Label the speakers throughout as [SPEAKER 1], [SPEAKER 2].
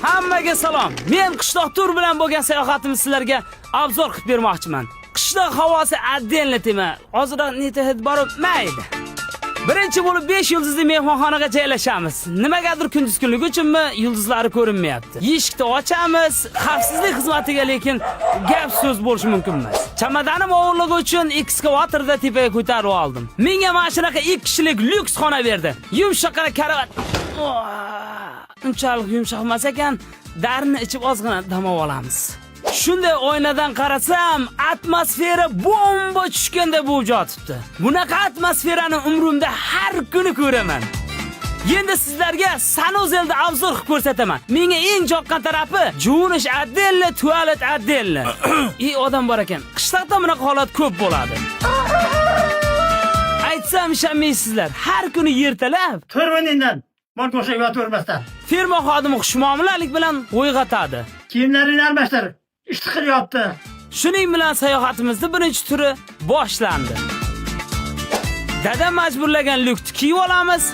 [SPEAKER 1] Hammaga salom. Men qishloq tur bilan bo'lgan sayohatimni sizlarga обзор qilib bermoqchiman. Qishloq havosi отдельно tema. Ozroq neta hid borib mayli. Birinchi bo'lib 5 yulduzli mehmonxonaga joylashamiz. Nimagadir kunduz kunligi uchunmi yulduzlari ko'rinmayapti. Eshikni ochamiz, xavfsizlik xizmatiga lekin gap so'z bo'lishi mumkin emas. Chamadonim og'irligi uchun ekskavatorda tepaga ko'tarib oldim. Menga mana shunaqa 2 kishilik lyuks xona berdi. Yumshoqqina karavot. Unchalik yumshoq emas ekan, darini ichib ozgina dam olamiz. Shunday oynadan qarasam, atmosfera bomba tushganda bo'lib yotibdi. Bunaqa atmosferani umrimda har kuni ko'raman. Endi sizlarga санузел da обзор qilib ko'rsataman. Menga eng yoqqan tarafi juvinish отдельно, tualet отдельно. И odam bor ekan. Qishloqda bunaqa holat ko'p bo'ladi. Aytsam ishonmaysizlar. Har kuni ertalab
[SPEAKER 2] Tur o'rningdan. Mol to'shak yotavermasdan.
[SPEAKER 1] Ferma xodimi xushmuomalalik bilan uyg'otadi.
[SPEAKER 2] Kiyimlaringni almashtir. Ish tiqilyapti.
[SPEAKER 1] Shuning bilan sayohatimizning birinchi turi boshlandi. Dadam majburlagan lyukni kiyib olamiz.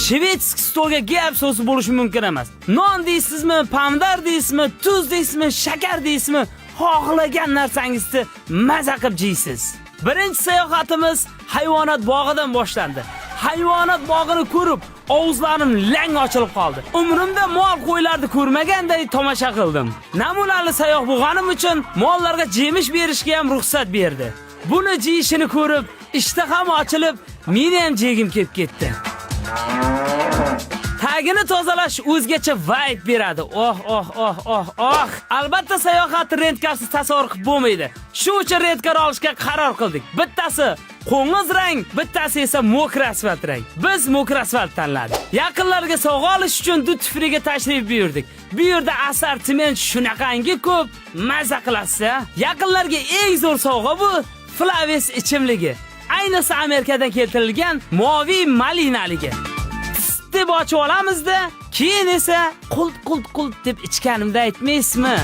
[SPEAKER 1] Шведский stolga gap so'zi bo'lishi mumkin emas. Non deysizmi, pomidor deysizmi, tuz deysizmi, shakar deysizmi, xohlagan narsangizni maza qilib yeysiz. Birinchi sayohatimiz hayvonot bog'idan boshlandi. Hayvonot bog'ini ko'rib, og'izlarim lang ochilib qoldi. Umrimda mol qo'ylarni ko'rmaganday tomosha qildim. Namunali sayoh bo'lganim uchun mollarga jemish berishga ham ruxsat berdi. Buni jeyishini ko'rib, ishtaham ochilib, meni ham jegim kelib ketdi. Tagini tozalash o'zgacha vibe beradi. Oh, oh, oh, oh, oh. Albatta sayohat rentkarsiz tasavvur qilib bo'lmaydi. Shu uchun rentkar olishga qaror qildik. Bittasi qo'ng'iz rang, bittasi esa мокрый asfalt rang. Biz мокрый asfalt tanladik. Yaqinlarga sovg'a olish uchun duty freega tashrif buyurdik. Bu yerda assortiment shunaqangi ko'p, maza qilasiz. A? Yaqinlarga eng zo'r sovg'a bu Flaves ichimligi. Ayniqsa Amerikadan keltirilgan moviy malinaligi. Deb ochib olamizda, keyin esa qult qult qult deb ichganimda aytmaysizmi?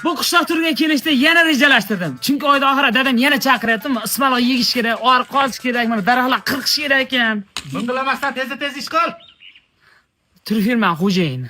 [SPEAKER 3] Bu qishloq turiga kelishda yana rejalashtirdim. Chunki oyda oxiri dadam yana chaqiryapti. Ismaloq yegish kerak, oriq qozish kerak, mana daraxtlar qirqish kerak ekan.
[SPEAKER 2] Bundilamasdan tezda tez ish qil.
[SPEAKER 3] Turfirman xo'jayini.